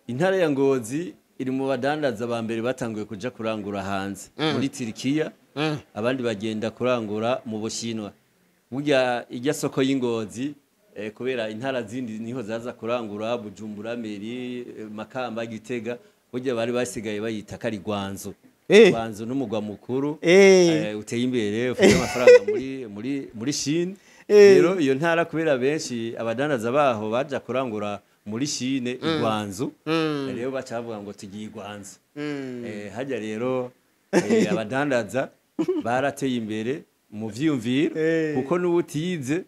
Intara ya Ngozi iri mu badandaza ba mbere batanguye kuja kurangura hanze muri Turikiya, abandi bagenda kurangura mu Bushinwa. Burya irya soko y'Ingozi, kubera intara zindi niho zaza kurangura, Bujumbura, Meri, Makamba, Gitega, burya bari basigaye bayita kari Gwanzu. Gwanzu n'umugwa mukuru uteye imbere, ufite amafaranga muri Chine. Rero iyo ntara, kubera benshi abadandaza baho baja kurangura muri Chine i Gwanzu, rero baca bavuga ngo tugiye i Gwanzu. Hajya rero abadandaza barateye imbere mu vyiyumviro, kuko n'ubutize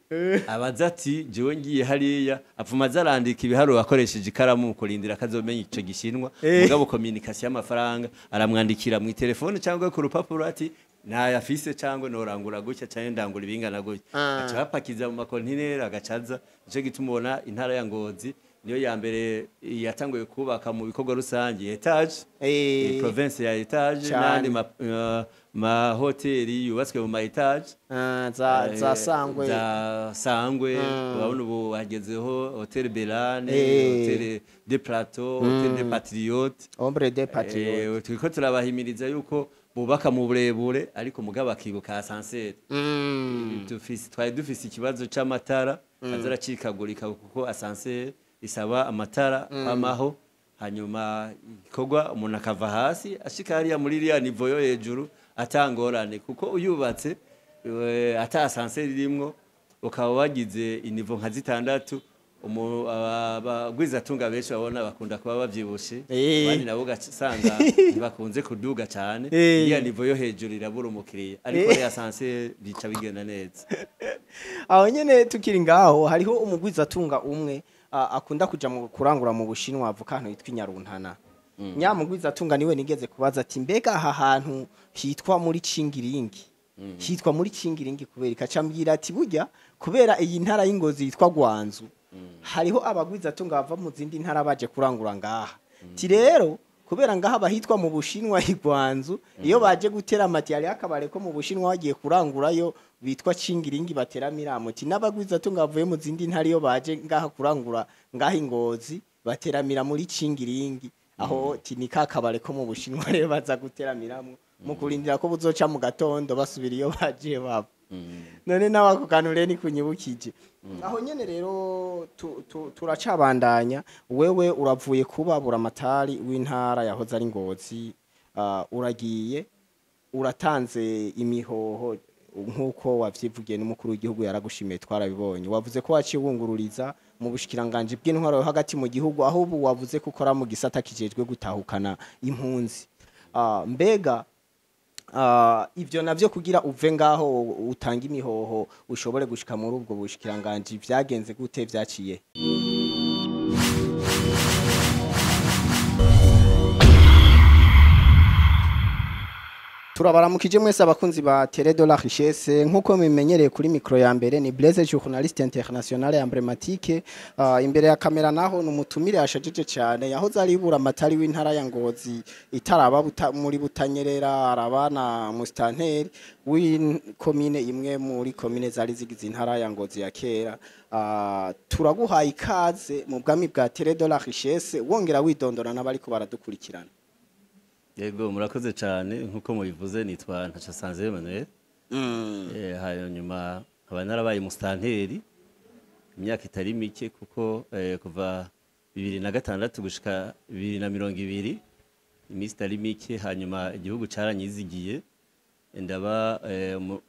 abaza ati jewe ngiye hariya, apfuma aza arandika ibiharuro akoresheje ikaramu mu kurindira akazomenya ico gishinwa. Mugabo communication y'amafaranga aramwandikira mu telefone cyangwa ku rupapuro ati nayafise, cyangwa norangura gutya, cyangwa ndangura ibingana gutya, aca bapakiza mu makontineri agacaza. Nico gituma ubona intara ya Ngozi niyo ya mbere yatanguye kubaka mu bikorwa rusange étage, province ya étage, n'andi mahoteli yubatswe mu ma étage. Ah, za Sangwe. Za Sangwe, urabona ubu hagezeho Hotel Belane, Hotel de Plateau, Hotel de Patriote. Ombre de Patriote. Turiko turabahimiriza yuko bubaka mu burebure, ariko mugabo bakibuka ascenseur. Twari dufise ikibazo c'amatara aza aracikagurika, kuko ascenseur isaba amatara kwamaho, hanyuma igikorwa umuntu akava hasi ashika hariya muri iriya niveau yo hejuru atangorane, kuko uyubatse ata ascenseur irimwo, ukaba wagize i niveau nka zitandatu, abagwizatunga benshi babona bakunda kuba bavyibushe, abandi nabo ugasanga ntibakunze kuduga cane. Iriya niveau yo hejuru irabura umukiriya, ariko ya ascenseur bica bigenda neza. Aho nyene tukiri ngaho, hariho umugwizatunga umwe akunda kuja mu kurangura mu Bushinwa, avuka ahantu hitwa Inyaruntana. Nyamugwizatunga niwe nigeze kubaza ati mbega aha hantu hitwa muri Cingiringi, hitwa muri Cingiringi kubera ikacambwira ati burya kubera iyi ntara y'Ingozi yitwa Gwanzu, hariho abagwizatunga bava mu zindi ntara baje kurangura ngaha. Ti rero kubera ngaha bahitwa mu Bushinwa igwanzu, iyo baje gutera amati hariho akabare ko mu Bushinwa bagiye kurangurayo bitwa Cingiringi bateramira. Ati n'abagwizatunga bavuye mu zindi ntara iyo baje ngaha kurangura ngaha Ingozi bateramira muri Cingiringi. Aho ti ni ka kabare ko mu Bushinwa rero baza guteramiramwo mu kurindira ko buzoca mu gatondo basubira iyo baje bava. None nawe ako kantu rero ni kunyibukije. Aho nyene rero turacabandanya. Wewe uravuye kuba buramatari w'intara yahoze ari Ngozi, uragiye uratanze imihoho nk'uko wavyivugiye, n'umukuru w'igihugu yaragushimiye, twarabibonye. Wavuze ko waciye wungururiza mu bushikiranganji bw'intwaro yo hagati mu gihugu, aho ubu wavuze ko ukora mu gisata kijejwe gutahukana impunzi. Mbega ivyo navyo kugira uve ngaho utanga imihoho ushobore gushika muri ubwo bushikiranganji vyagenze gute, vyaciye? Turabaramukije mwese abakunzi ba Télé de la Richesse. Nkuko mumenyereye, kuri micro ya mbere ni Blaise, journaliste international emblématique. Imbere ya kamera naho ni umutumire yashajije cyane, yahoze ari buramatari w'intara ya Ngozi itaraba muri Butanyerera, arabana mustanteri w'komine imwe muri komine zari zigize intara ya Ngozi ya kera. Turaguhaye ikaze mu bwami bwa Télé de la Richesse, wongera widondora n'abariko baradukurikirana. Yego, murakoze cyane. Nkuko mubivuze, nitwa Ntacasanze Emmanuel. Hanyuma nkaba narabaye musitanteri imyaka itari mike, kuko kuva 2006 gushika 2020, iminsi itari mike. Hanyuma igihugu caranyizigiye, ndaba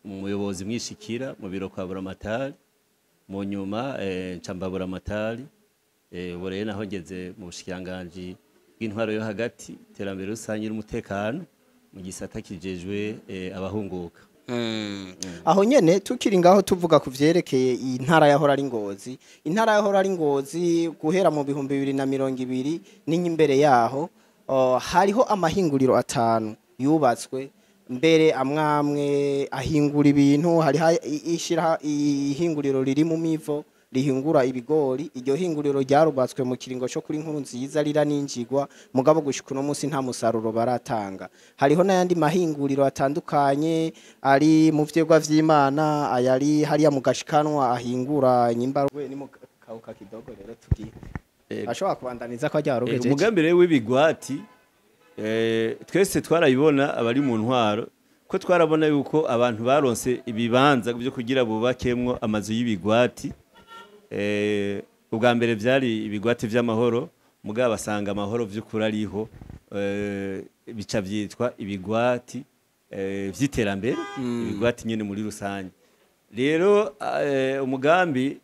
umuyobozi mwishikira mu biro kwa buramatari. Mu nyuma nca mba buramatari. Ubu rero naho ngeze mu bushikiranganji bw'intwaro yo hagati, iterambere rusange n'umutekano, mu gisata kijejwe abahunguka. Aho nyene tukiri ngaho, tuvuga ku vyerekeye intara yahora ari Ngozi, intara yahora ari Ngozi guhera mu 2020 n'imbere yaho, hariho amahinguriro atanu yubatswe, mbere amwamwe ahingura ibintu. Hariho ishira ihinguriro riri mu mivo rihingura ibigori. Iryo hinguriro ryarubatswe mu kiringo cyo kuri Nkuru Nziza, riraninjigwa, mugabo gushika uno munsi nta musaruro baratanga. Hariho n'ayandi mahinguriro atandukanye ari mu vyegwa vy'Imana, ayari hariya mu Gashikanwa ahingura nyimbarwe ni mu kauka kidogo. Rero tugiye Ashobora kubandaniza ko ajya warugejeje. Umugambi rero w'ibigwati, twese twarabibona abari mu ntwaro, ko twarabona yuko abantu baronse ibibanza byo kugira bubakemwo amazu y'ibigwati. Ubwa mbere byari ibigwati vy'amahoro, mugabo basanga amahoro vy'ukuri ariho, bica vyitwa ibigwati vy'iterambere, ibigwati nyene muri rusange. Rero umugambi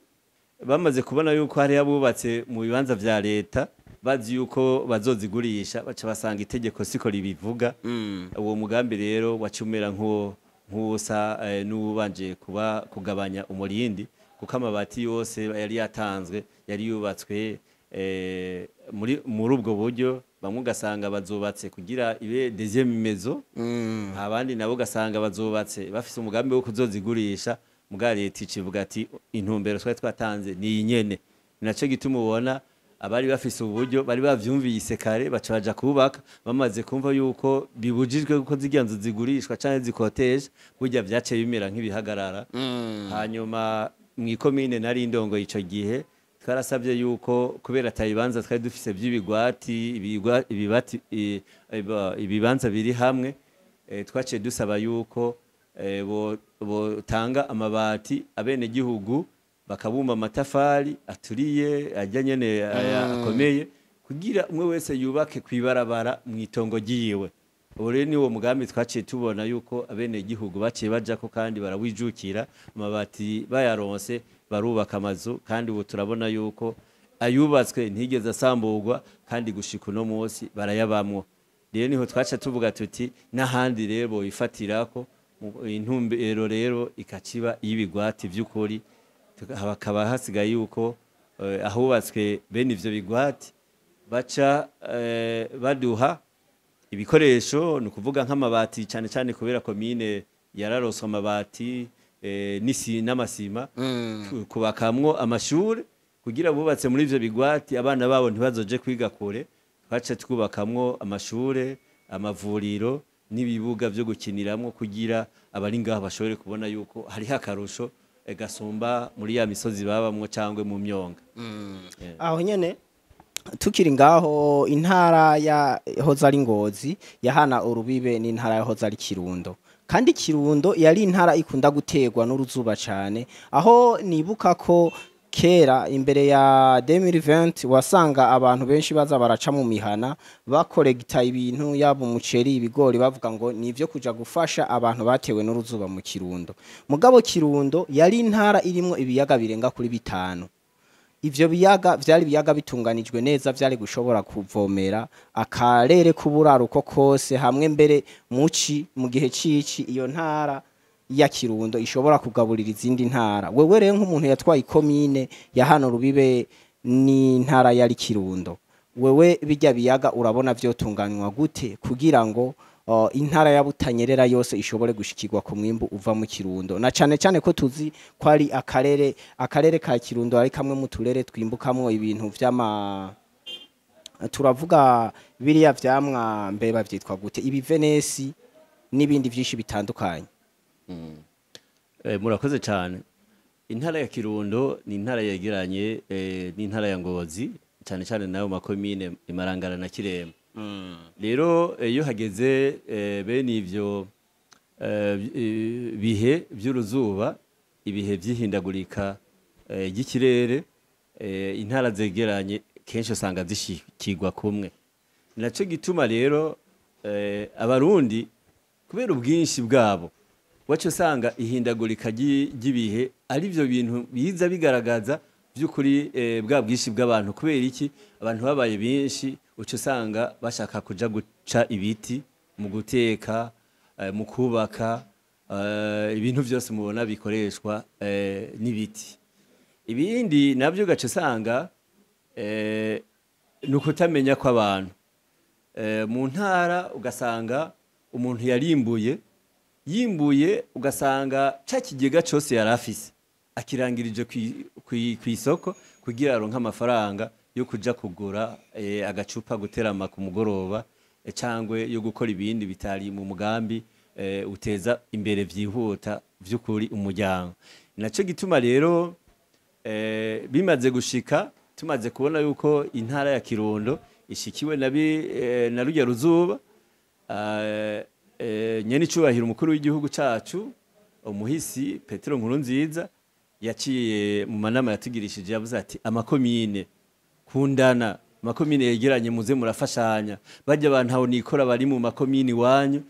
bamaze kubona yuko hari abubatse mu bibanza vya leta bazi yuko bazozigurisha, baca basanga itegeko siko ribivuga. Uwo mugambi rero wacumera nk'usa n'uwubanje kuba kugabanya umurindi, kuko amabati yose yari yatanzwe yari yubatswe muri ubwo buryo. Bamwe ugasanga bazubatse kugira ibe deuxième maison, abandi nabo ugasanga bazubatse bafise umugambi wo kuzozigurisha. Muga leta icivuga ati intumbero twari twatanze ni iyi nyene. Ni naco gituma ubona abari bafise uburyo bari bavyumvise kare baca baja kubaka, bamaze kumva yuko bibujijwe kuko zirya nzu zigurishwa canke zikotesha, burya vyaciye bimera nk'ibihagarara. Hanyuma mw'ikomine nari ndongo ico gihe, twarasabye yuko kubera atabibanza twari dufise by'ibigwati, ibibati, ibibanza biri hamwe, twaciye dusaba yuko botanga amabati, abenegihugu bakabumba amatafari aturiye ajya nyene akomeye, kugira umwe wese yubake kwibarabara mw'itongo ryiwe. Ubu rero ni uwo mugambi twaciye tubona yuko abenegihugu baciye bajako kandi barawijukira, amabati bayaronse barubaka amazu, kandi ubu turabona yuko ayubatswe ntigeze asamburwa, kandi gushika uno munsi barayabamwo. Rero niho twaca tuvuga tuti n'ahandi rero boyifatirako, intumbero rero ikaciba y'ibigwati vy'ukuri. Hakaba hasigaye yuko ahubatswe bene ivyo bigwati baca baduha ibikoresho, ni ukuvuga nk'amabati cyane cyane, kubera komine yararoswe amabati n'isi n'amasima, kubakamwo amashuri kugira bubatse muri ivyo bigwati abana babo ntibazoje kwiga kure. Twace twubakamwo amashure, amavuriro n'ibibuga vyo gukiniramwo, kugira abari ngaho bashobore kubona yuko hariho akarusho gasumba muri ya misozi babamwo cyangwa mu myonga. Aho nyene tukiri ngaho, intara ya hoza ari Ngozi yahana urubibe n'intara ya hoza ari Kirundo, kandi Kirundo yari intara ikunda guterwa n'uruzuba cyane, aho nibuka ko kera imbere ya 2020 wasanga abantu benshi baza baraca mu mihana bakoregita ibintu, yaba umuceri, ibigori, bavuga ngo nivyo kuja gufasha abantu batewe n'uruzuba mu Kirundo. Mugabo Kirundo yari intara irimwo ibiyaga birenga kuri 5. Ivyo biyaga vyari biyaga bitunganijwe neza, vyari gushobora kuvomera akarere k'uburaruko kose hamwe, mbere muci mu gihe cici iyo ntara ya Kirundo ishobora kugaburira izindi ntara. Wewe rero nk'umuntu yatwaye ikomine ya hano rubibe n'intara yari Kirundo, wewe bijya biyaga urabona vyotunganywa gute kugira ngo intara ya Butanyerera yose ishobore gushikirwa ku mwimbu uva mu Kirundo, na cane cane ko tuzi ko ari akarere ka Kirundo ari kamwe mu turere twimbukamwo ibintu vy'ama, turavuga biriya vyamwa mbeba vyitwa gute, ibivenesi n'ibindi vyinshi bitandukanye? Murakoze cyane. Intara ya Kirundo ni intara yegeranye n'intara ya Ngozi, cyane cyane nayo makomine Imarangara na Kiremba. Rero iyo hageze bene ivyo bihe by'uruzuba, ibihe by'ihindagurika ry'ikirere, intara zegeranye kenshi usanga zishikirwa kumwe. Naco gituma rero abarundi kubera ubwinshi bwabo wacu usanga ihindagurika ry'ibihe ari byo bintu biza bigaragaza by'ukuri bwa bwinshi bw'abantu. Kubera iki abantu babaye benshi, uca usanga bashaka kuja guca ibiti mu guteka, mu kubaka, ibintu byose mubona bikoreshwa n'ibiti. Ibindi nabyo ugaca usanga ni ukutamenya kw'abantu. Mu ntara ugasanga umuntu yarimbuye yimbuye, ugasanga ca kigega cose yari afise akirangirije kw'isoko kugira aronke amafaranga yo kuja kugura agacupa guterama ku mugoroba, cangwe yo gukora ibindi bitari mu mugambi uteza imbere vyihuta vy'ukuri umuryango. Naco gituma rero bimaze gushika Tumaze kubona yuko intara ya Kirundo ishikiwe na rujya ruzuba, nyene icubahiro umukuru w'igihugu cacu umuhisi Petero Nkurunziza yaciye mu manama yatugirishije, yavuze ati amakomine kundana, amakomine yegeranye muze murafashanya, bajya abantu aho nikora bari mu makomine iwanyu,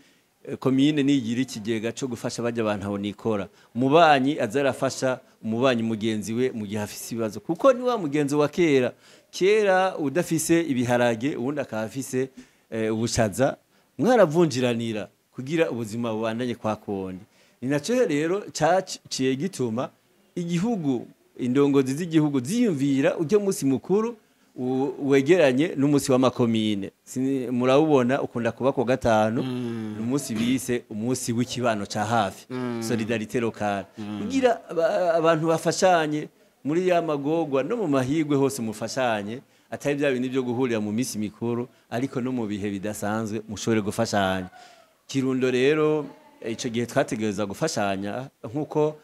komine nigira ikigega cyo gufasha bajya abantu aho nikora, umubanyi aza arafasha umubanyi mugenzi we mu gihe afise ibibazo, kuko ni wa mugenzi wa kera kera udafise ibiharage uwundi akaba afise ubushaza, mwaravunjiranira kugira ubuzima bubandanye kwa kundi. Ni naco rero caciye gituma igihugu, indongozi z'igihugu ziyumvira ujya munsi mukuru wegeranye n'umunsi w'amakomine. Murawubona ukunda kuba ku gatanu, ni umunsi bise umunsi w'ikibano ca hafi, solidarité locale, kugira abantu bafashanye muri ya magogwa no mu mahigwe hose mufashanye, atari bya bintu byo guhurira mu minsi mikuru, ariko no mu bihe bidasanzwe mushobore gufashanya. Kirundo rero ico gihe twategereza gufashanya nkuko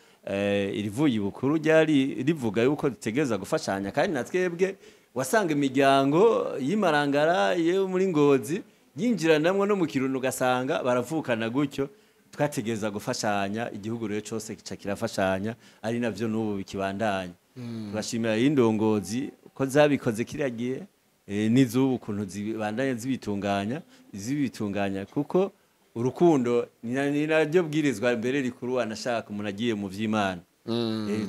irivuye ibukuru ryari rivuga yuko dutegereza gufashanya, kandi na twebwe wasanga imiryango y'imarangara yo muri Ngozi yinjiranamwo no mu Kirundo ugasanga baravukana gutyo. Twategereza gufashanya, igihugu rero cose kica kirafashanya, ari navyo n'ubu bikibandanya. Turashimira indongozi ko zabikoze kiriya gihe, n'izubu ukuntu zibandanya zibitunganya, kuko urukundo ni naryo bwirizwa mbere rikuru wanashaka umuntu agiye mu vy'Imana.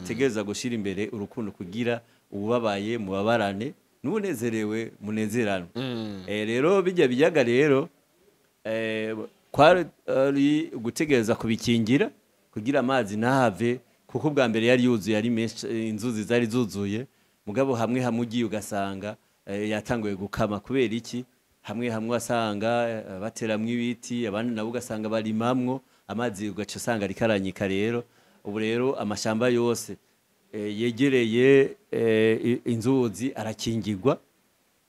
Tegereza gushira imbere urukundo kugira ubabaye mubabarane n'unezerewe munezeranwe. Rero bijya biyaga rero kwari gutegereza kubikingira kugira amazi ntahave, kuko bwa mbere yari yuzuye ari menshi, inzuzi zari zuzuye, mugabo hamwe hamwe ugiye ugasanga yatanguye gukama. Kubera iki? Hamwe hamwe wasanga bateramwo ibiti, abandi nabo ugasanga barimamwo, amazi ugaca usanga ariko aranyika. Rero ubu rero amashamba yose yegereye inzuzi arakingirwa,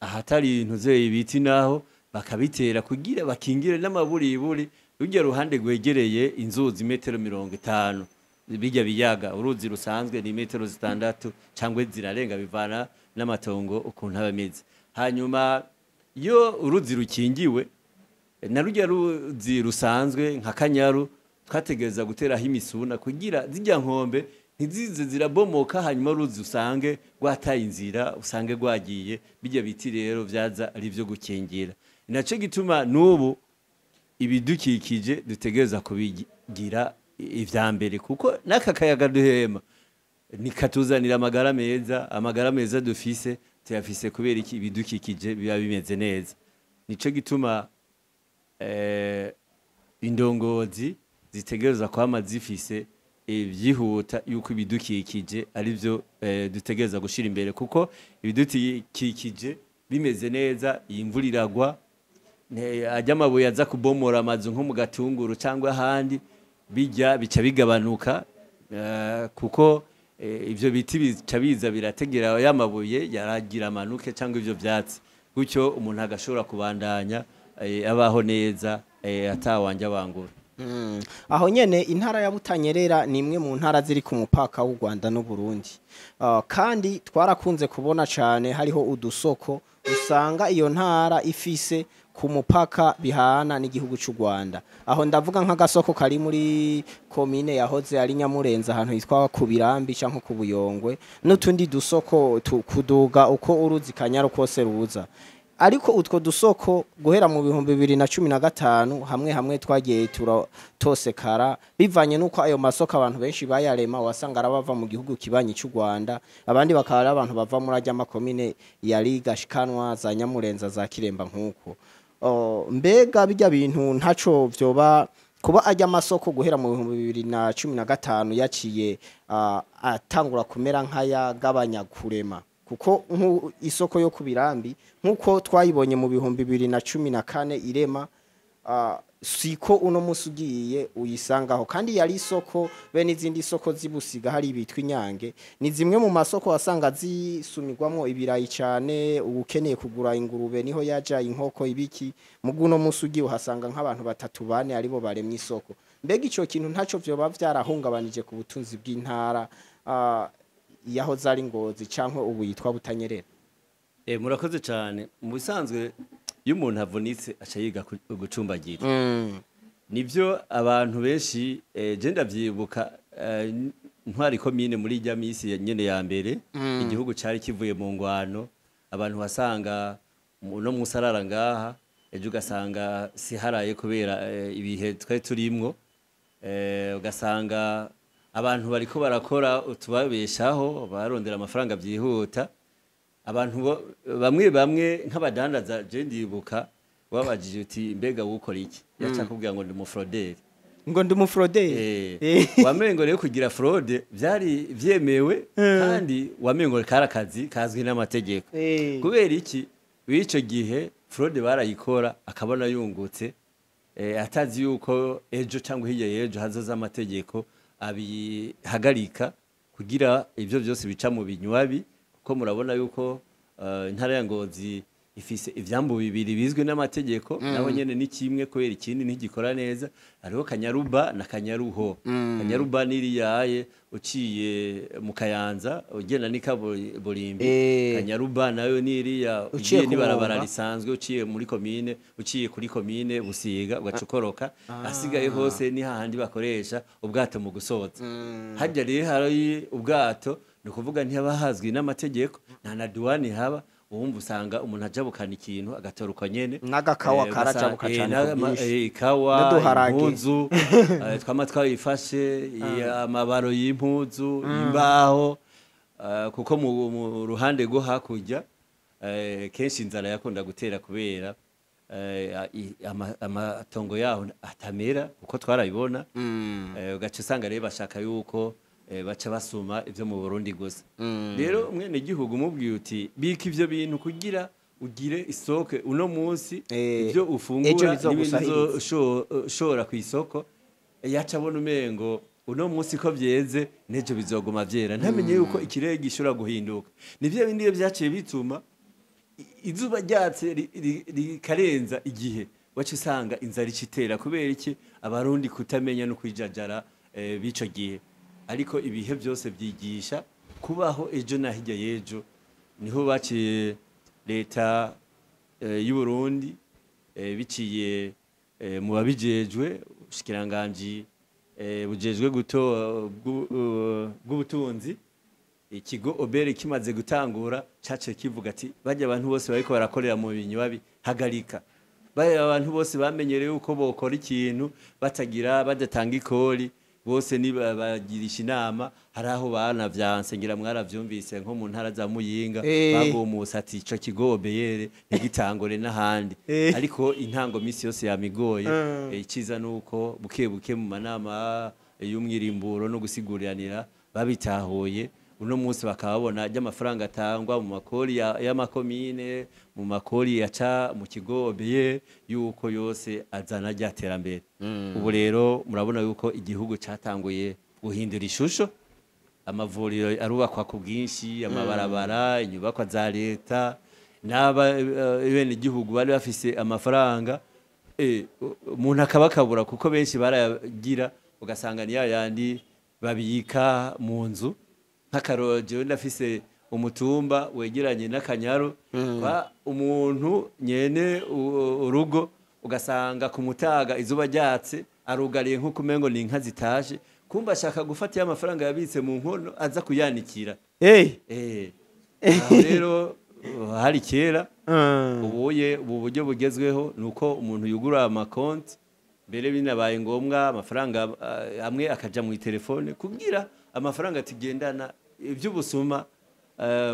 ahatari ibintu ibiti naho bakabitera kugira bakingire n'amaburiburi rujya ruhande rwegereye inzuzi metero 50 bijya biyaga. Uruzi rusanzwe ni metero 6 cyangwa zirarenga bivana n'amatongo ukuntu aba ameze. Hanyuma iyo uruzi rukingiwe na rujya ruzi rusanzwe nka Kanyaru, twategereza guteraho imisuna kugira zijya nkombe ntizize zirabomoka, hanyuma uruzi usange rwataye inzira, usange rwagiye. Bijya biti rero vyaza ari byo gukingira. Naco gituma n'ubu ibidukikije dutegereza kubigira ivya mbere, kuko n'aka kayaga duhema nikatuzanira amagara meza. Amagara meza dufise tuyafise kubera iki? Ibidukikije biba bimeze neza. Nico gituma indongozi zitegereza kwama zifise ibyihuta yuko ibidukikije ari byo dutegereza gushira imbere, kuko ibidukikije bimeze neza iyi mvura iragwa, ajya amabuye aza kubomora amazu nko mu Gatunguru cyangwa ahandi, bijya bica bigabanuka, kuko ivyo biti bica biza birategera ya mabuye yaragira amanuke cyangwa ivyo vyatsi, gutyo umuntu agashobora kubandanya abaho neza atawanje abangura. Aho nyene intara ya Butanyerera ni imwe mu ntara ziri ku mupaka w'u Rwanda n'u Burundi. Kandi twarakunze kubona cyane hariho udusoko usanga iyo ntara ifise ku mupaka bihana n'igihugu cy'u Rwanda. Aho ndavuga nk'agasoko kari muri komine yahoze ari Nyamurenza ahantu hitwa ku Birambi canke ku Buyongwe, n'utundi dusoko kuduga uko uruzi Kanyaru kose ruza. Ariko utwo dusoko guhera mu 2015 hamwe hamwe twagiye turatosekara bivanye nuko ayo masoko abantu benshi bayarema, wasanga arabava mu gihugu kibanyi cy'u Rwanda, abandi bakaba ari abantu bava muri ajya makomine ya Gashikanwa za Nyamurenza za Kiremba nkuko. Mbega bijya bintu ntaco vyoba kuba ajya amasoko guhera mu 2015 yaciye atangura kumera nk'ayagabanya kurema, kuko isoko yo ku Birambi nkuko twayibonye mu 2014 irema, siko uno musi ugiye uyisangaho, kandi yari isoko be n'izindi soko zibusiga hari ibitwa Inyange, ni zimwe mu masoko wasanga zisumirwamo ibirayi cyane, ukeneye kugura ingurube niho yaja, inkoko, ibiki. Muguno musi ugiye uhasanga nk'abantu 3 4 aribo baremye isoko. Mbega ico kintu ntaco vyoba vyarahungabanije ku butunzi bw'intara yahoze ari Ngozi canke ubu yitwa Butanyerera? Murakoze cyane. Mu bisanzwe iyo umuntu avunitse aca yiga gucumbagira. Nibyo, abantu benshi, je ndavyibuka, ntwari komine muri ijya misi nyene ya mbere, igihugu cari kivuye mu ngwano, abantu wasanga no musarara ngaha, ejo ugasanga siharaye kubera ibihe twari turimwo, ugasanga abantu bariko barakora utubabeshaho, barondera amafaranga byihuta. Abantu bamwe bamwe nk'abadandaza, je ndibuka wabajije uti: "Mbega wukora iki?" Yaca akubwira ngo: "Ndi umufraudeur." Ngo ndi umufraudeur. Wamengo rero kugira fraude byari vyemewe, kandi wamengo kari akazi kazwi n'amategeko. Kubera iki? W'ico gihe fraude barayikora akabona yungutse, atazi yuko ejo cyangwa hirya y'ejo hazoza amategeko abihagarika, kugira ibyo byose bica mu binywabi. Kuko murabona yuko intara ya Ngozi ifise ivyambu bibiri bizwi n'amategeko, naho nyene ni kimwe kubera ikindi ntigikora neza. Hariho Kanyaruba na Kanyaruho. Kanyaruba niriyaye uciye mu Kayanza ugenda n'ikaburimbi. Kanyaruba nayo niriya uciye ugiye ku n'ibarabara Mwumba. risanzwe, uciye muri komine, uciye kuri komine Busiga ugaca ukoroka. Asigaye hose ni hahandi bakoresha ubwato mu gusoza. Harya rero hari ubwato, ni ukuvuga ntihaba hazwi n'amategeko, nta na duwani haba. Uwumva usanga umuntu ajabukana ikintu agatora uko nyene. N'agakawa karajabuka cane ku bwinshi. Ikawa, N'uduharage. impuzu, twama twayifashe, amabaro y'impuzu, imbaho, kuko mu ruhande rwo hakurya, kenshi inzara yakunda gutera kubera amatongo yaho atamera, kuko twarabibona. Ugaca usanga rero bashaka yuko baca basuma ivyo mu Burundi gusa. Rero umwene gihugu umubwiye uti: "Bika ivyo bintu kugira ugire isoke uno munsi, ivyo ejo ufungura n'ibindi bizogusahiriza." uzoshora ku isoko," yaca abona umengo uno munsi ko vyeze n'ejo bizoguma vyera, ntamenye yuko ikirere gishobora guhinduka. Nivyo bindi rero vyaciye bituma izuba ryatse rikarenza igihe, waca usanga inzara icitera. Kubera iki? Abarundi kutamenya no kwijajara b'ico gihe. Ariko ibihe byose byigisha kubaho ejo na hirya y'ejo. Niho baciye leta y'u Burundi, biciye mu babijejwe, ubushikiranganji bujejwe guto bw'ubutunzi, ikigo OBR kimaze gutangura caciye kivuga ati: "Bajya abantu bose bariko barakorera mu binywabi, hagarika. Bajya abantu bose bamenyereye uko bokora ikintu batagira badatanga ikori, bose ni bagirisha inama." Hari aho banavyanse, ngira mwaravyumvise, nko mu ntara za Muyinga, bagumutse ati: "Ico kigo OBR ntigitangure," n'ahandi. Ariko intango misi yose yamigoye. Iciza nuko buke buke mu manama y'umwirimburo no gusiguriranira babitahuye, uno munsi bakababona ry'amafaranga atangwa mu makori y'amakomine, mu makori yaca mu kigo OBR, yuko yose azana rya terambere. Ubu rero murabona yuko igihugu catanguye guhindura ishusho, amavuriro arubakwa ku bwinshi, amabarabara, inyubakwa za leta, n'aba bene igihugu bari bafise amafaranga, umuntu akabakabura, kuko benshi barayagira ugasanga ni yayandi babika mu nzu. Nk'akarorero, jewe ndafise umutumba wegeranye n'Akanyaru, kwa umuntu nyene urugo ugasanga ku mutaga izuba ryatse arugariye nk'uko umengo ni inka zitashe, kumba ashaka gufata ya mafaranga yabitse mu nkono aza kuyanikira. Aho rero hari kera. Ubuye ubu buryo bugezweho ni uko umuntu yugura amakonti, mbere binabaye ngombwa amafaranga amwe akaja mu telefone, kugira amafaranga tugendana iby'ubusuma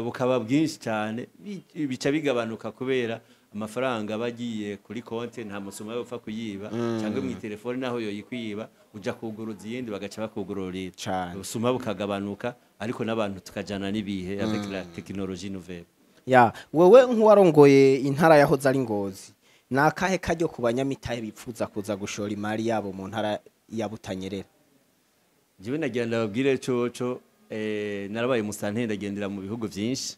bukaba bwinshi cyane, bica bigabanuka kubera amafaranga aba agiye kuri konti, nta musuma yopfa kuyiba, cyangwa mu telefone naho yoyikwiba uja kuguruza iyindi bagaca bakugururira. Ubusuma bukagabanuka, ariko n'abantu tukajana n'ibihe avec la technologie nouvelle. Ya, wewe nk'uwarongoye intara yahoze ari Ngozi, ni akahe karyo ku banyamitahe bipfuza kuza gushora imari yabo mu ntara ya Butanyerera? Jewe nagira ndababwire coco, narabaye musanteri, ndagendera mu bihugu vyinshi.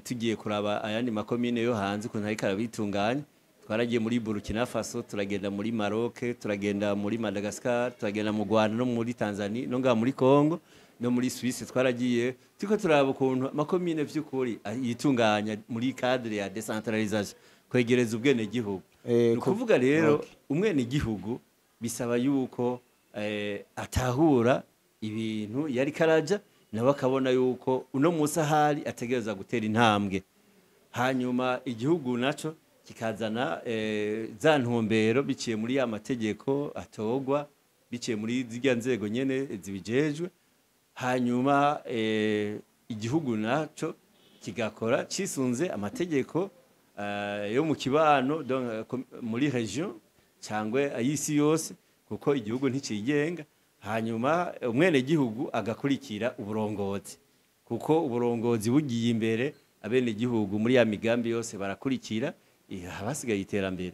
Tugiye kuraba ayandi makomine yo hanze ukuntu ariko arabitunganya, twaragiye muri Burkina Faso, turagenda muri Maroc, turagenda muri Madagascar, turagenda mu Rwanda no muri Tanzania no ngaha muri Congo. No muri Suisse twaragiye, turiko turaba ukuntu amakomine vy'ukuri yitunganya muri cadre ya décentralisation, kwegereza ubwene gihugu. Ni ukuvuga rero, umwene gihugu bisaba yuko atahura ibintu yari karaja, nawe akabona yuko uno munsi ahari ategereza gutera intambwe, hanyuma igihugu naco kikazana za ntumbero biciye muri ya mategeko atorwa, biciye muri zirya nzego nyene zibijejwe, hanyuma igihugu naco kigakora cisunze amategeko yo mu kibano, donc, muri région cyangwa ay'isi yose, kuko igihugu nticigenga. Hanyuma umwene gihugu agakurikira uburongozi, kuko uburongozi bugiye imbere, abene gihugu muri ya migambi yose barakurikira, haba hasigaye iterambere.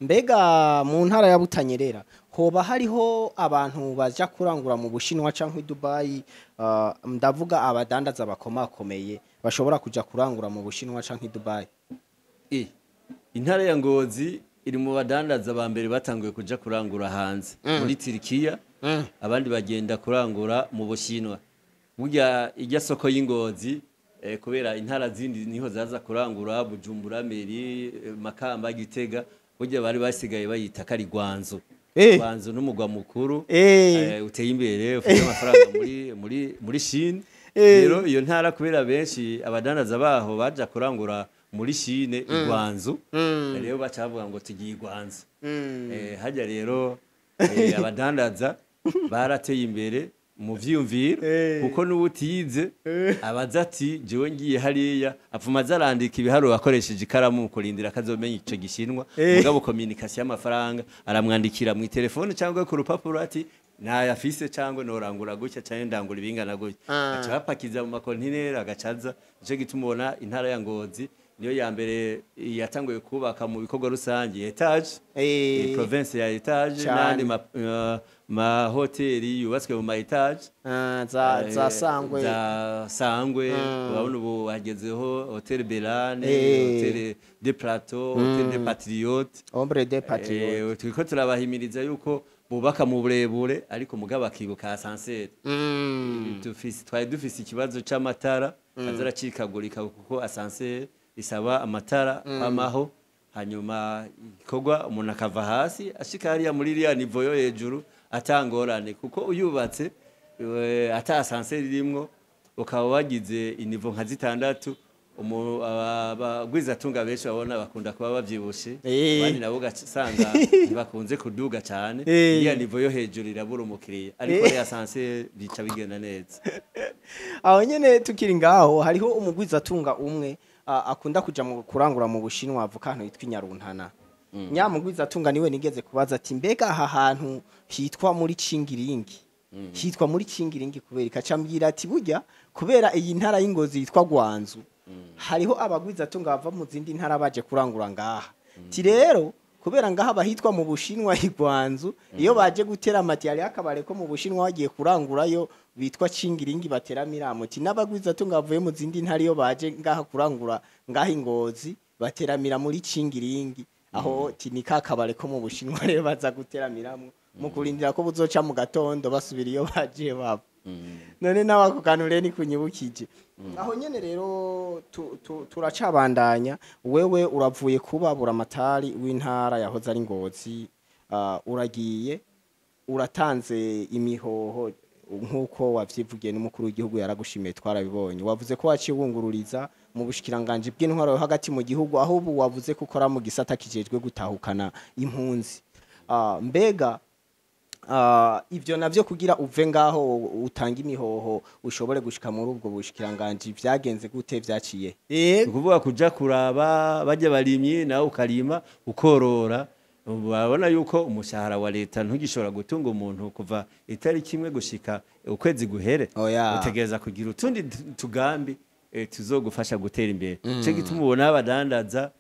Mbega mu ntara ya Butanyerera hoba hariho abantu baja kurangura mu Bushinwa canke i Dubai? Ndavuga abadandaza bakomakomeye bashobora kuja kurangura mu Bushinwa canke i Dubai. Intara ya Ngozi iri mu badandaza ba mbere batanguye kuja kurangura hanze muri Turikiya, abandi bagenda kurangura mu Bushinwa. Burya irya soko y'Ingozi, kubera intara zindi niho zaza kurangura, Bujumbura, Meri, Makamba, Gitega, burya bari basigaye bayita kari Gwanzo. Gwanzo n'umugwa mukuru uteye imbere, ufite amafaranga muri Chine. Rero iyo ntara, kubera benshi abadandaza baho baja kurangura muri Chine i Gwanzo, rero baca bavuga ngo tugiye i Gwanzo. Hajya rero abadandaza barateye imbere mu vyiyumviro, kuko n'ubutize abaza ati: "Jewe ngiye hariya", apfuma aza arandika ibiharuro akoresheje ikaramu mu kurindira akazomenya ico gishinwa. Mugabo communication y'amafaranga aramwandikira mu telefone cyangwa ku rupapuro ati: "Nayafise", cyangwa "Norangura gutya", cyangwa "Ndangura ibingana gutya". Aca bapakiza mu makontineri, agacaza. Nico gituma ubona intara ya Ngozi niyo ya mbere yatanguye kubaka mu bikorwa rusange étage, province ya étage, n'andi mahoteli yubatswe mu ma étage. Ah, za Sangwe. Za Sangwe. Urabona ubu hagezeho Hotel Berane, Hotel de Plateau, Hotel de Patriote. Ombre de Patriote. Turiko turabahimiriza yuko bubaka mu burebure, ariko mugabo bakibuka ascenseur. Twari dufise ikibazo c'amatara aza aracikagurika, kuko ascenseur isaba amatara kwamaho, hanyuma igikorwa umuntu akava hasi ashika hariya muri iriya niveau yo hejuru atangorane, kuko uyubatse ata ascenseur irimwo, ukaba wagize i niveau nka zitandatu, abagwizatunga benshi babona bakunda kuba bavyibushe, abandi nabo ugasanga ntibakunze kuduga cane. Iriya niveau yo hejuru irabura umukiriya, ariko ya ascenseur bica bigenda neza. Aho nyene tukiri ngaho, hariho umugwizatunga umwe akunda kuja mu kurangura mu Bushinwa, avuka ahantu hitwa Inyaruntana. Nyamugwizatunga niwe nigeze kubaza ati: "Mbega aha hantu hitwa muri Cingiringi, hitwa muri Cingiringi kubera ikacambwira?" Ati: "Burya kubera iyi ntara y'Ingozi yitwa Gwanzu, hariho abagwizatunga bava mu zindi ntara baje kurangura ngaha." Ti rero kubera ngaha bahitwa mu Bushinwa igwanzu, iyo baje gutera amati, hariho akabare ko mu Bushinwa bagiye kurangurayo bitwa Cingiringi, bateramira. Ati n'abagwizatunga bavuye mu zindi ntara iyo baje ngaha kurangura ngaha Ingozi, bateramira muri Cingiringi. Aho ti ni ka kabare ko mu Bushinwa rero baza guteramiramwo mu kurindira ko buzoca mu gatondo basubira iyo baje bava. None nawe ako kantu rero ni kunyibukije. Aho nyene rero turacabandanya. Wewe uravuye kuba buramatari w'intara yahoze ari Ngozi, uragiye uratanze imihoho nk'uko wavyivugiye, n'umukuru w'igihugu yaragushimiye, twarabibonye. Wavuze ko waciye wungururiza mu bushikiranganji bw'intwaro yo hagati mu gihugu, aho ubu wavuze ko ukora mu gisata kijejwe gutahukana impunzi. Mbega ivyo navyo kugira uve ngaho utanga imihoho ushobore gushika muri ubwo bushikiranganji vyagenze gute, vyaciye? Ni ukuvuga kuja kuraba bajya barimyi, nawe ukarima ukorora. Urabona yuko umushahara wa leta ntugishobora gutunga umuntu kuva itariki imwe gushika ukwezi guhere. Oya. Utegereza kugira utundi tugambi tuzogufasha gutera imbere. Ico gituma ubona abadandaza,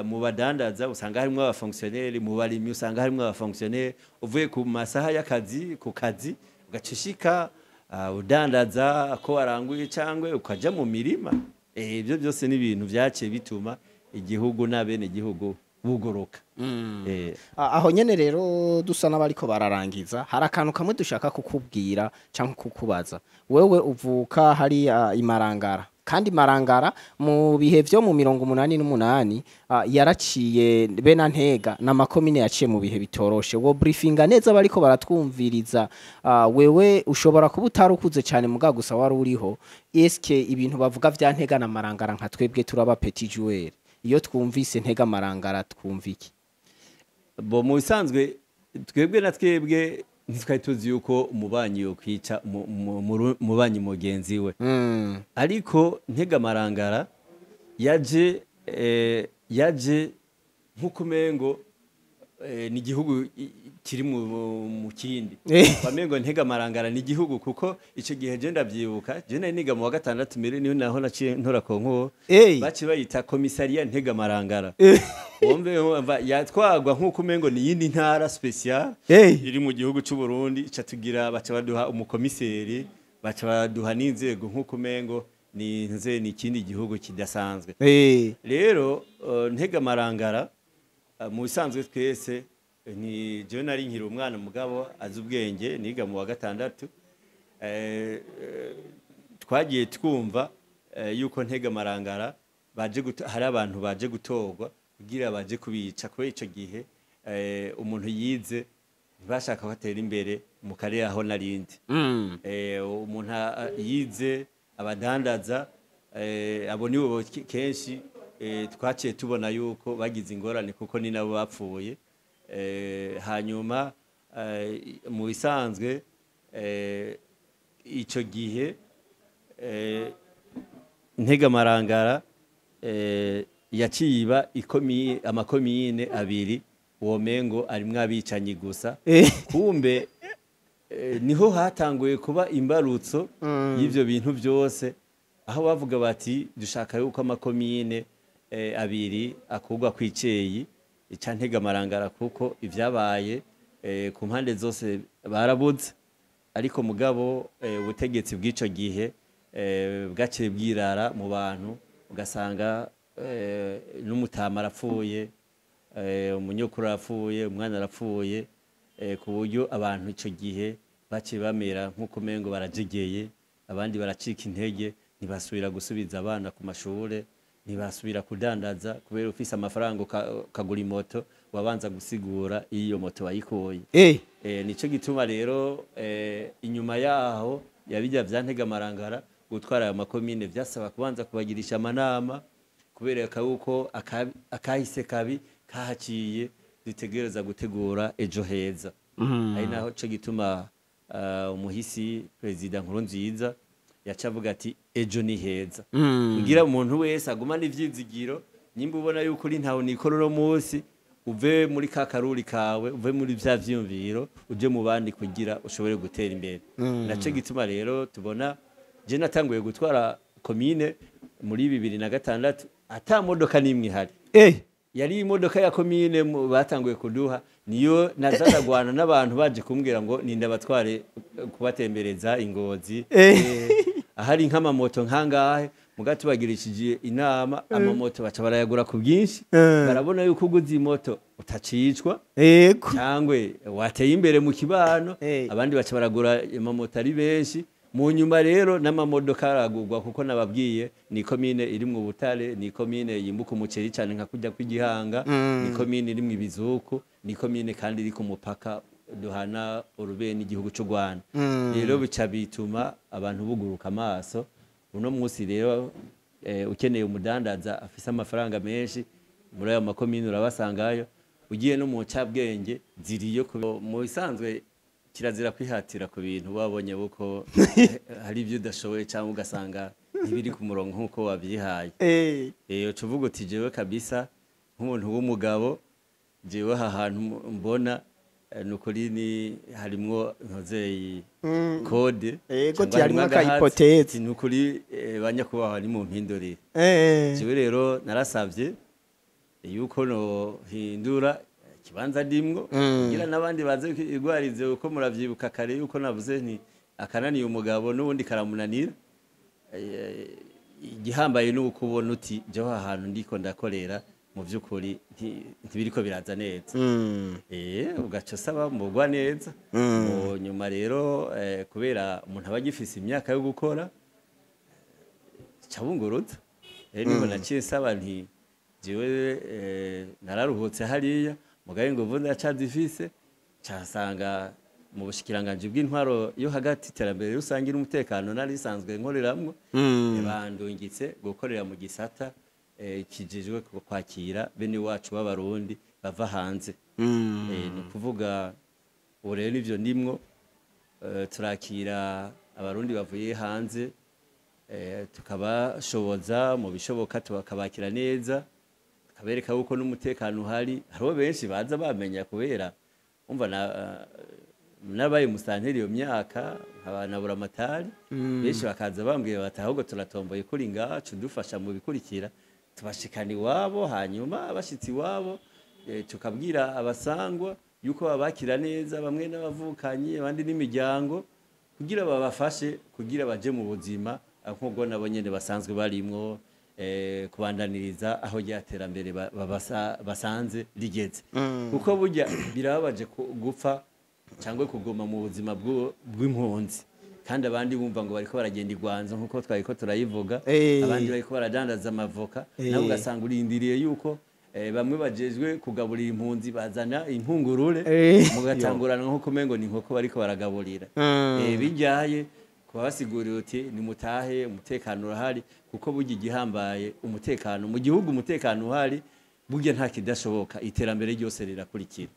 mu badandaza usanga harimwo aba fonctionnaire, mu barimyi usanga harimwo aba fonctionnaire. Uvuye ku masaha y'akazi ku kazi, ugaca ushika udandaza ko waranguye cyangwa ukaja mu mirima. Ibyo byose ni ibintu vyaciye bituma igihugu n'abene igihugu buguruka. Aho nyene rero dusa n'abariko bararangiza, hari akantu kamwe dushaka kukubwira canke kukubaza. Wewe uvuka hari Imarangara, kandi Marangara mu bihe vyo mu 88 yaraciye be na Ntega n'amakomine yaciye mu bihe bitoroshe. Wo briefinga neza bariko baratwumviriza, wewe ushobora kuba utarukuze cyane muga gusa wari uriho. Eske ibintu bavuga vya Ntega na Marangara, nka twebwe turaba petit joueur, iyo twumvise Ntega Marangara twumva iki? Bo mu bisanzwe twebwe na twebwe ntitwari tuzi yuko umubanyi yokwica umubanyi mugenzi we. Ariko Ntega Marangara yaje yaje nk'uko umengo ni igihugu kiri mu kindi. Bamengo Ntega Marangara ni igihugu, kuko ico gihe je ndavyibuka, je nari niga mu wa gatandatu mbere, niho naho naciye ntora konko, baciye bayita komisariya Ntega Marangara. Wumve yatwagwa nk'uko umengo ni yindi ntara special iri mu gihugu c'u Burundi. Ica tugira baca baduha umukomiseri, baca baduha n'inzego nk'uko umengo ni nze ni ikindi gihugu kidasanzwe. Rero Ntega Marangara, mu bisanzwe twese ni jewe nari nkiri umwana mugabo azi ubwenge, niga mu wa gatandatu, twagiye twumva yuko Ntega Marangara baje hari abantu baje gutorwa kugira baje kubica, kubera ico gihe umuntu yize ntibashaka ko atera imbere mu karere aho narindi. Umuntu yize abadandaza, abo nibo kenshi twaciye tubona yuko bagize ingorane, kuko ni nabo bapfuye. Hanyuma mu bisanzwe ico gihe Ntega Marangara yaciye iba amakomine abiri, womengo arimwo abicanyi gusa. Kumbe niho hatanguye kuba imbarutso y'ivyo bintu byose, aho bavuga bati dushaka yuko amakomine abiri akugwa kwiceyi ica Ntega Marangara, kuko ivyabaye ku mpande zose barabuze. Ariko mugabo ubutegetsi bw'ico gihe bwaciye bwirara mu bantu, ugasanga n'umutama arapfuye, umunyokuru arapfuye, umwana arapfuye, ku buryo abantu ico gihe baciye bamera nk'uko umengo barajegeye, abandi baracika intege, ntibasubira gusubiza abana ku mashure, ntibasubira kudandaza, kubera ufise amafaranga ukagura imoto wabanza gusigura iyo moto wayikuye. Nico gituma rero inyuma yaho yabijya vya Ntega Marangara gutwara ayo makomine vyasaba kubanza kubagirisha amanama, kubereka yuko akahise kabi kahaciye, dutegereza gutegura ejo heza. Ari naho co gituma umuhisi Perezida Nkurunziza yaca avuga ati ejo ni heza, kugira umuntu wese agumane ivyizigiro. Nimba ubona yuko uri ntawe nikora uno munsi, uve muri ka karuri kawe, uve muri vya vyiyumviro, uje mu bandi kugira ushobore gutera imbere. Naco gituma rero tubona je natanguye gutwara komine muri 2006 ata modoka n'imwe ihari. Yari imodoka ya komine batanguye kuduha, niyo nazaragwana n'abantu baje kumbwira ngo ninda batware kubatembereza Ingozi. Ahari nk'amamoto nkangahe, muga tubagirishije inama amamoto baca barayagura ku bwinshi. Barabona yuko uguze imoto utacicwa cyangwe wateye imbere mu kibano. Abandi baca baragura amamoto ari benshi. Mu nyuma rero n'amamodoka aragurwa, kuko nababwiye ni komine irimwo ubutare, ni komine yimbuka umuceri cyane nka kujya kw'igihanga, ni komine irimwo ibizuku, ni komine kandi iri ku mupaka duhana urube n'igihugu cy'u Rwanda. Rero bica bituma abantu buguruka amaso. Uno munsi rero ukeneye umudandaza afise amafaranga menshi muri ayo makomine urabasangayo, ugiye no mu ncabwenge ziriyo. Mu bisanzwe kirazira kwihatira ku bintu wabonye buko hari ibyo udashoboye, cyangwa ugasanga ntibiri ku murongo nk'uko wabyihaye. Uca uvuga uti jewe kabisa nk'umuntu w'umugabo, jewe aha hantu mbona ni ukuri ni harimwo ntozeyi kode, Ego, cyangwa ti harimwo harimwo agahatsi. Akahipoteze. Ni ukuri banyakubahwa ni mu mpindurire. Jewe rero narasavye yuko nohindura ikibanza ndimwo, kugira n'abandi baze igwarize, uko muravyibuka kare yuko navuze nti akananiye umugabo n'ubundi karamunanira. Igihambaye ni uko ubona uti jeho ahantu ndiko ndakorera Mu by'ukuri ntibiriko biraza neza. Ugaca usaba mugwa neza. Mu nyuma rero, kubera umuntu aba agifise imyaka yo gukora, cabunguruza rero niho naciye nsaba nti jewe nararuhutse hariya, mugabe inguvu ndacazifise. Casanga mu bushikiranganji bw'intwaro yo hagati, iterambere rusange n'umutekano nari risanzwe nkoreramwo, bandungitse gukorera mu gisata kijejwe kwakira bene wacu b'Abarundi bava hanze. Ni ukuvuga ubu rero nivyo ndimwo, turakira Abarundi bavuye hanze, tukabashoboza mu bishoboka, tukabakira neza, tukabereka yuko n'umutekano uhari. Hariho benshi baza bamenya kubera umva na nabaye musanteri iyo myaka, nkaba na buramatari, benshi bakaza bambwira bati ahubwo turatomboye kuri ngacu dufasha mu bikurikira, tubashikana iwabo. Hanyuma bashitsi iwabo, tukabwira abasangwa yuko babakira neza, bamwe n'abavukanyi, abandi n'imiryango, kugira babafashe kugira baje mu buzima nk'ubwo nabo nyene basanzwe barimwo, kubandaniriza aho rya terambere basanze rigeze, kuko burya birababaje gupfa cyangwa kuguma mu buzima bw'impunzi kandi abandi bumva ngo bariko baragenda igwanzo nk'uko twariko turayivuga, abandi bariko baradandaza amavoka, nawe ugasanga urindiriye yuko bamwe bajejwe kugaburira impunzi bazana impungurure, mugatangurana nk'uko umengo ni inkoko bariko baragaburira. Bijyaye kubasigurira uti nimutahe, umutekano urahari, kuko burya igihambaye umutekano mu gihugu, umutekano uhari burya nta kidashoboka, iterambere ryose rirakurikira.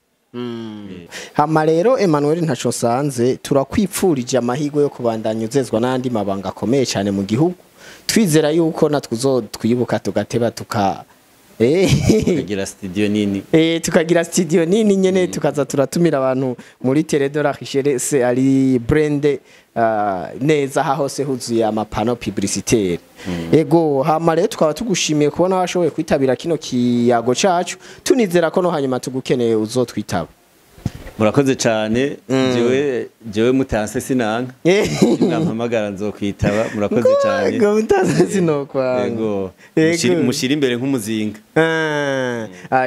Hama rero Emmanuel ntaco sanze, turakwipfurije amahirwe yo kubandanya uzezwa n'andi mabanga akomeye cyane mu gihugu, twizera yuko natwe uzotwibuka tugateba tuka tukagira studio nini. Tukagira studio nini nyene, tukaza turatumira abantu muri Télé de la Richesse, ari brand neza, aha hose huzuye ama panneaux publicitaires. Ego, hama rero tukaba tugushimiye kubona washoboye kwitabira kino kiyago cacu, tunizera ko no hanyuma tugukeneye uzotwitaba. Murakoze cyane. Jewe mutanse sinanka, mwampamagara nzokwitaba. Murakoze cyane. Ngo mutanse sinokwanga. Yego. Yego. Mushira imbere nk'umuzinga.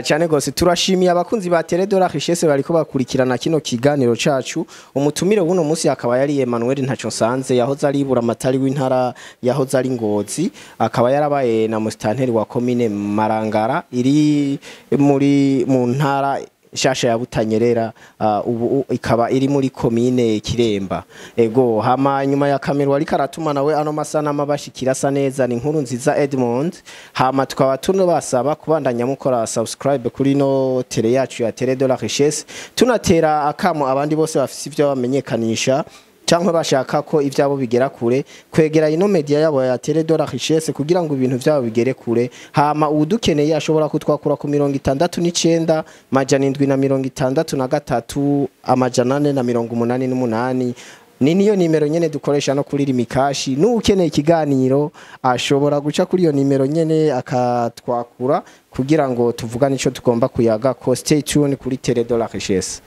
Cyane gose turashimiye abakunzi ba Télé de la Richesse bariko bakurikirana kino kiganiro cacu. Umutumire w'uno munsi akaba yari Emmanuel Ntaco Nsanze, yahoze ari buramatari w'intara yahoze ari Ngozi, akaba yarabaye na musitanteri wa komine Marangara iri muri mu ntara shasha ya Butanyerera, ubu ikaba iri muri komine Kiremba. Ego, hama nyuma ya kamera ariko aratuma nawe ano masanamu abashikira asa neza ni Inkuru Nziza Edmond. Hama tukaba tunabasaba kubandanya mukora subscribe kuri no télé yacu ya Télé de la Richesse, tunatera akamo abandi bose bafise ivyo bamenyekanisha cyangwa bashaka ko ivyabo bigera kure, kwegera ino media yabo ya Télé de la Richesse kugira ngo ibintu vyabo bigere kure. Hama udukeneye ashobora kutwakura ku 69 763 488. Ni niyo nimero nyene dukoresha no kuri Rimikashi. N'ukeneye ikiganiro ashobora guca kuri iyo nimero nyene akatwakura kugira ngo tuvugane ico tugomba kuyaga ko. Stay tuned kuri Télé de la Richesse.